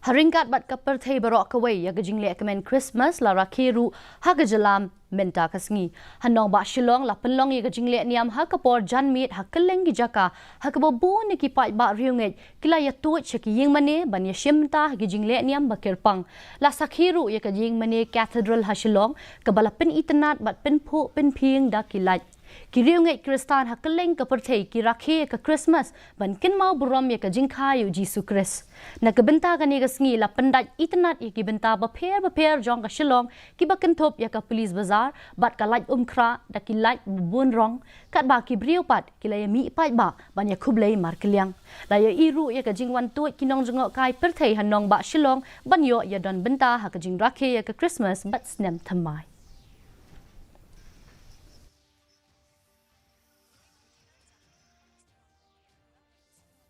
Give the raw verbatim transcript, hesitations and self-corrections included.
Ha ryngkat bad ka pyrthei baroh kawei, ïa ka jingleh kmen Christmas la rakhe ruh ha ka jylla mynta ka sngi. Ha nongbah Shillong la pynlong ïa ka jingleh niam ha ka por janmiet ha kylleng ki jaka, ha kaba bun na ki paidbah riewngeit ki la ïatuid sha ki ïingmane ban ïashim bynta ha ki jingleh niam ba kyrpang. La sakhi ruh ïa ka ïingmane Cathedral ha Shillong, kaba la pynitynnad bad pynphuh pynphieng da ki light. Ki riewngeit Khristan ha kylleng ka pyrthei ki rakhe ïa ka Christmas ban kynmaw burom ïa ka jingkha ïa u Jisu Khrist. Na ka bynta kane ka sngi la pyndait itynnad ïa ki bynta bapher bapher jong ka Shillong, kiba kynthup ïa ka Police Bazar bad ka light umkhrah da ki light babun rong, katba ki briew pat ki la ïamih paidbah ban ïakhublei markylliang. La ïohi ruh ïa ka jingwan tuid ki nongjngohkai pyrthei ha nongbah Shillong ban ïoh ïadon bynta ha ka jingrakhe ïa ka Christmas bad snem thymmai.